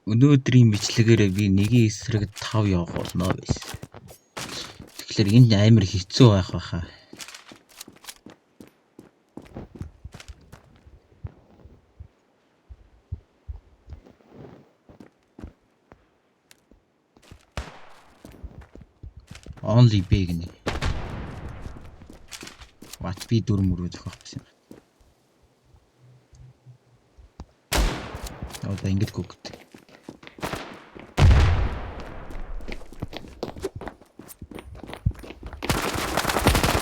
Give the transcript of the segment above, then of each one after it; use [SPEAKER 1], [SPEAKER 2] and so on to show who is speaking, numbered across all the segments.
[SPEAKER 1] Өнөөдрийн бичлэгээрээ би нэгийн эсрэг 5 явах болно байсан. Тэгэхээр энэ амар хэцүү байх байхаа. Only B гэнэ. What би дүр мөрөө зохиох гэсэн юм. Одоо ингэж гүгт.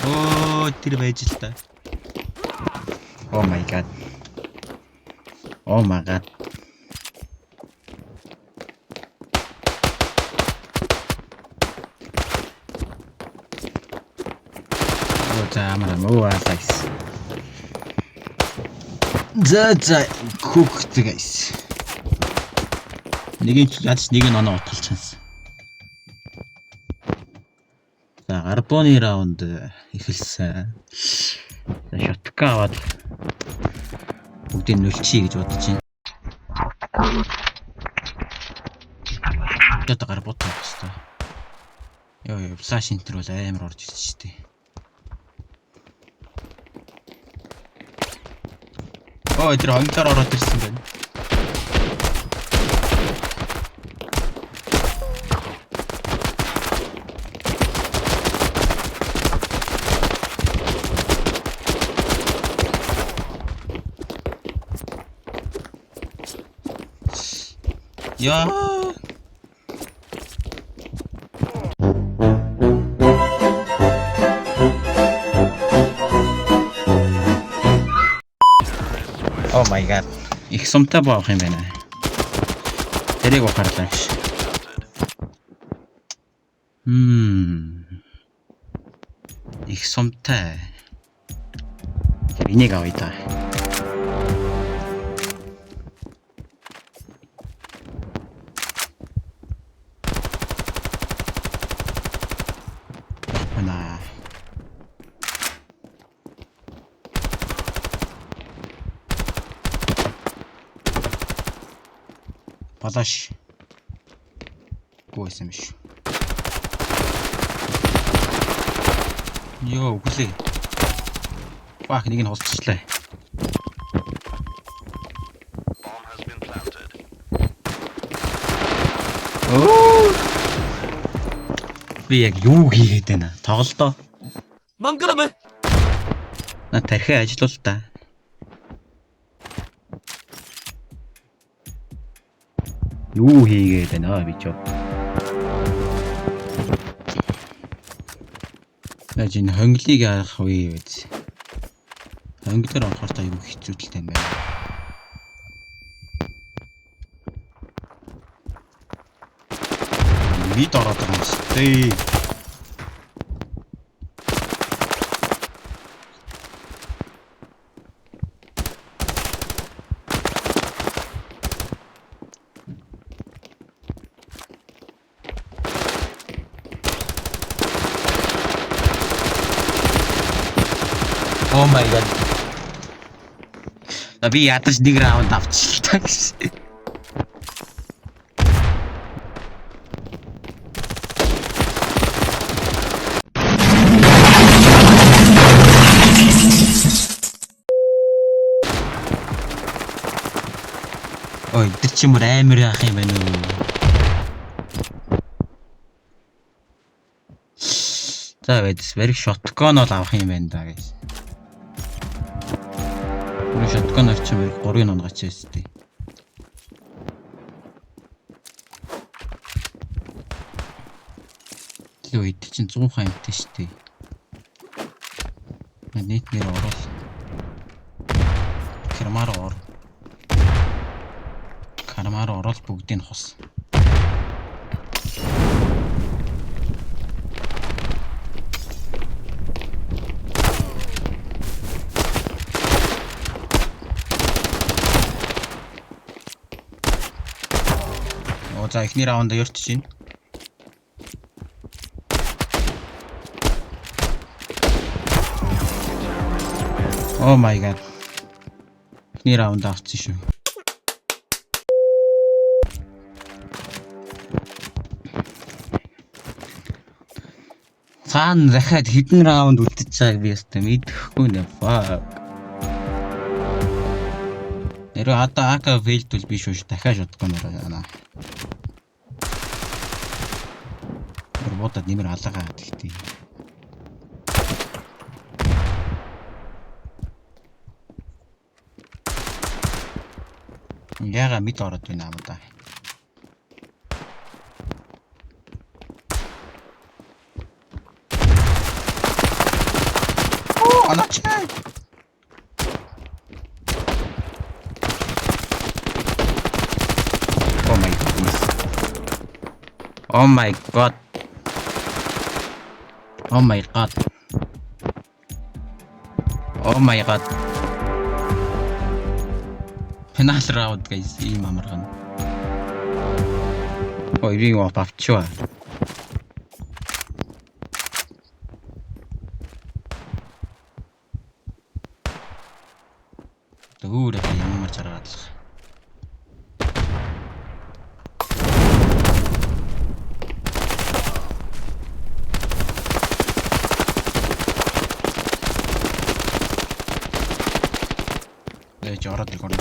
[SPEAKER 1] Оо тэр байж л та. Oh my god. Oh my god. Оо за амар муу аалаа. За за cooked guys. Нэгийг ядч нэг нь оноо утгалчихсан. За гарбооны раунд эхэлсэн. За shotgun аваад бүгдийг нүлчихье гэж бодож байна. Одоо гарбууд авах хэрэгтэй. Йоо ёо flash энтер бол амар орж ирсэн шүү дээ. Оо тэр хонглоор ороод ирсэн байна. Яа. Oh my god. Их сумтай боох юм байна. Тэрийг ухаарлаа гэж. Их сумтай. Тэр энийг авъя та. Байна. Балаш. Гүйсэн биш. Йоо, үглээ. Бах нэг нь хулцчлаа. Оо. Би яг юу хийгээд байна? Тоглолтоо.
[SPEAKER 2] Мангар.
[SPEAKER 1] На тархи ажиллуул та. Юу хийгээд байна би ч. Яаж энэ хонглыг яах вэ гэж. Хонглоор орохоор та юу хэцүү л юм байна. Мид ороод байгаа юм шүү дээ. Oh my god. Би ядаж нэг раунд авчихлаа гэсэн. Ой, тэр чи мөр амар яах юм байна уу? За байдас бариг shotgun бол авах юм байна да гэж. Нэг shotgun орчин бариг 3-ыг онгооч ястээ. Тэгээ ид чинь 100 хамттай штэ. Нийт нэр орол. Кермар ор. Кармар орол бүгдийг нь хус. Оо за эхний раунд ёртж байна. Oh my god. Эхний раунд авчихсан шүү. Цаана дахиад хэдэн раунд үлдчихэж байгааг би ястаа мэдэхгүй нэ. Fuck. Нэрээ одоо AK failed бол би шүүш дахиад shotgun ороо. Тэр бодод нэмэр алаагаа гэхдээ. Яга mid ороод байна юм да. Оо, анаач. Oh my goodness. Oh my God. Oh my God. Oh my God. Final round, guys, ийм амархан. Ой, би юм авчваа. Өөр ямар жаргалах. Ээж ороод ирэх орно.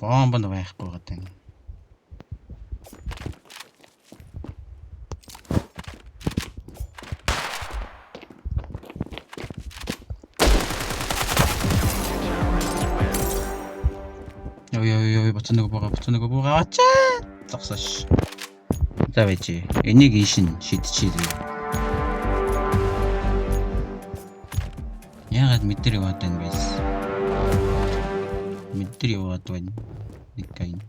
[SPEAKER 1] Бомб нь байхгүй гэдэг юм. Йоо ёо ёо, буцаа нэг буугаа, буцаа нэг буугаа, ачаа. Зогсоош. За байж. Энийг ийш нь шидчихье. Яагаад mid дээр яваад байна бэ? Mid дээр яваад байна. Нэг гайн.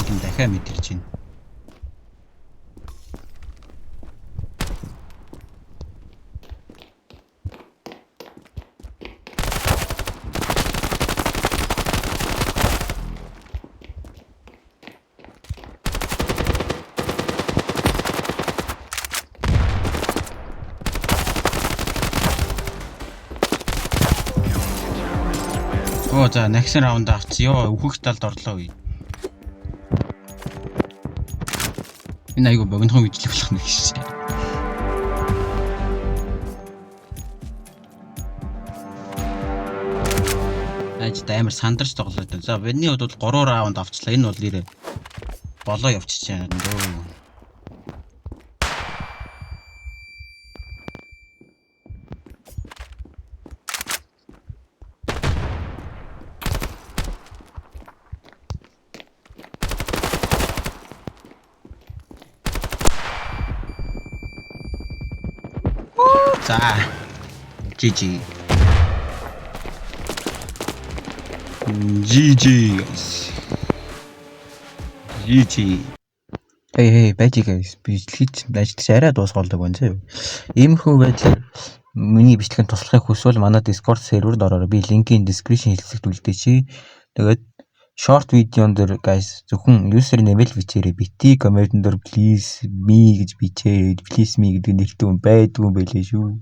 [SPEAKER 1] Энэ дахиад mid ирж байна. Оо за, нэгсэн раунд авц. Йоо, өөхөх талд орлоо үе. Энэ айгу богинохон бичлэг болох нэг шээ. Ажид амар сандарч тоглоод байна. За, бидний хувьд бол 3 раунд авчлаа. Энэ бол нэрээ болоо явчихж байна дөө. За. GG. GG, guys. GG. Hey hey, байж guys. Бичлэгч ажиллаж арай дуусгалдаг байна зөө. Иймэрхүү байдлаар миний бичлэгэнд туслахыг хүсвэл манай Discord серверд ороорой. Би линкийн description хэсэгт үлдээчихье. Тэгээд short видеон дээр, guys, зөвхөн username л бичээрэй. Бити comment дээр please me гэж бичээрэй. Please me гэдэг нэртэй хүн байдгүй юм байлээ шүү.